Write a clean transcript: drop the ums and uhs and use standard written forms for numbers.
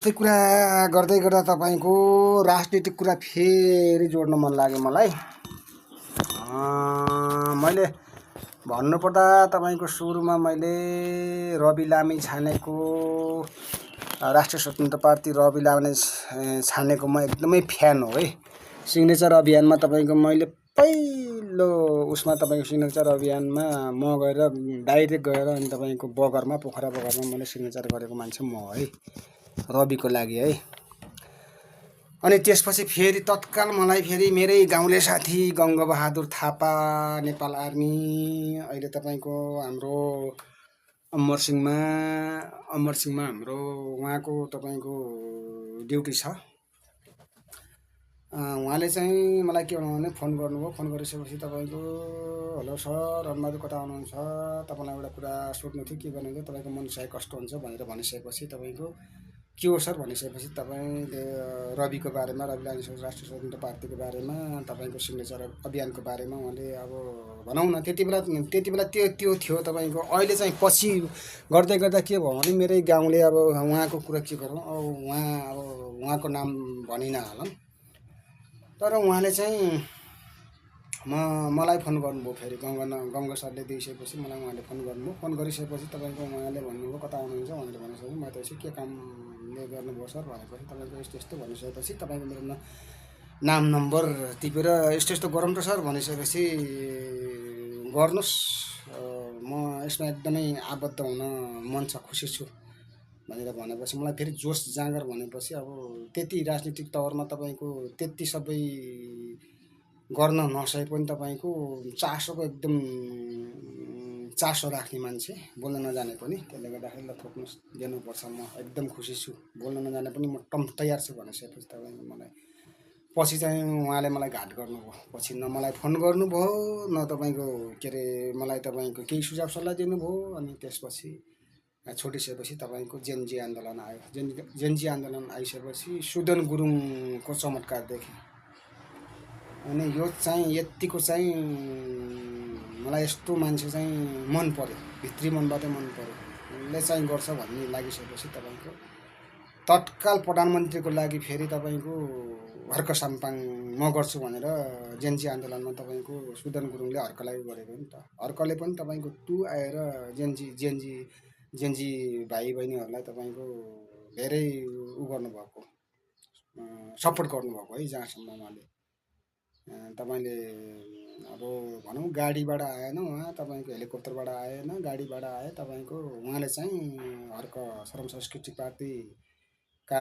त्यही कुरा गर्दै गर्दा तपाईँको राजनीतिक कुरा फेरि जोड्न मन लाग्यो मलाई। मैले भन्नुपर्दा तपाईँको सुरुमा मैले रवि लामी छानेको राष्ट्रिय स्वतन्त्र पार्टी रवि लामी छानेको म एकदमै फ्यान हो है। सिग्नेचर अभियानमा तपाईँको मैले पहिलो उसमा तपाईँको सिग्नेचर अभियानमा म गएर डाइरेक्ट गएर अनि तपाईँको पोखरा बगरमा मैले सिग्नेचर गरेको मान्छे म है, रविको लागि है। अनि त्यसपछि फेरि तत्काल मलाई फेरि मेरै गाउँले साथी गङ्गबहादुर थापा, नेपाल आर्मी, अहिले तपाईँको हाम्रो अमरसिंहमा हाम्रो उहाँको तपाईँको ड्युटी छ। उहाँले चाहिँ मलाई के भन्नु भने फोन गर्नुभयो। फोन गरिसकेपछि तपाईँको हेलो सर, रनबहादुर कता हुनुहुन्छ, तपाईँलाई एउटा कुरा सोध्नु थियो, के गर्नु थियो, तपाईँको मनसाय कस्तो हुन्छ भनेर भनिसकेपछि तपाईँको के हो सर भनिसकेपछि तपाईँले रविको बारेमा, रवि लामी राष्ट्रिय स्वतन्त्र पार्टीको बारेमा, तपाईँको सिग्नेचर अभियानको बारेमा उहाँले अब भनौँ न त्यति बेला त्यो थियो तपाईँको। अहिले चाहिँ पछि गर्दै गर्दा के भयो भने मेरै गाउँले अब उहाँको कुरा के गरौँ, अब उहाँको नाम भनिनहालौँ, तर उहाँले चाहिँ मलाई फोन गर्नुभयो। फेरि गङ्गा सरले दिइसकेपछि मलाई उहाँले फोन गर्नुभयो। फोन गरिसकेपछि तपाईँको उहाँले भन्नुभयो कता आउनुहुन्छ भनेर भनिसकेपछि म त यसो के कामले गर्नुभयो सर भनेपछि तपाईँको यस्तो यस्तो भनिसकेपछि तपाईँको मेरो नाम नम्बर टिपेर यस्तो यस्तो गरौँ त सर भनिसकेपछि गर्नुहोस्, म यसमा एकदमै आबद्ध हुन मन छ, खुसी छु भनेर भनेपछि मलाई फेरि जोस जाँगर भनेपछि अब त्यति राजनीतिक तवरमा तपाईँको त्यति सबै गर्न नसके पनि तपाईँको चासोको एकदम चासो राख्ने मान्छे, बोल्न नजाने पनि, त्यसले गर्दाखेरि ल थोक्नुहोस् दिनुपर्छ, म एकदम खुसी छु, बोल्न नजाने पनि म तयार छु भनिसकेपछि तपाईँको मलाई पछि चाहिँ उहाँले मलाई घाट गर्नुभयो। पछि न मलाई फोन गर्नुभयो न तपाईँको के अरे मलाई तपाईँको केही सुझाव सल्लाह दिनुभयो। अनि त्यसपछि छोडिसकेपछि तपाईँको जेनजी आन्दोलन आयो। जेनजी आन्दोलन आइसकेपछि सुदन गुरुङको चमत्कार देखेँ। अनि यो चाहिँ यत्तिको चाहिँ मलाई यस्तो मान्छे चाहिँ मन पर्यो, भित्री मनबाटै मन पर्यो, उसले चाहिँ गर्छ भन्ने लागिसकेपछि तपाईँको तत्काल प्रधानमन्त्रीको लागि फेरि तपाईँको हर्क साम्पाङ म गर्छु भनेर जेनजी आन्दोलनमा तपाईँको सुदन गुरुङले हर्क लागि गरेको नि त। हर्कले पनि तपाईँको आएर जेनजी भाइ बहिनीहरूलाई तपाईँको धेरै गर्नुभएको, सपोर्ट गर्नुभएको है। जहाँसम्म उहाँले तपाईँले अब भनौँ गाडीबाट आएन उहाँ, तपाईँको हेलिकप्टरबाट आएन, गाडीबाट आए तपाईँको उहाँले चाहिँ हर्क श्रम सांस्कृतिक पार्टी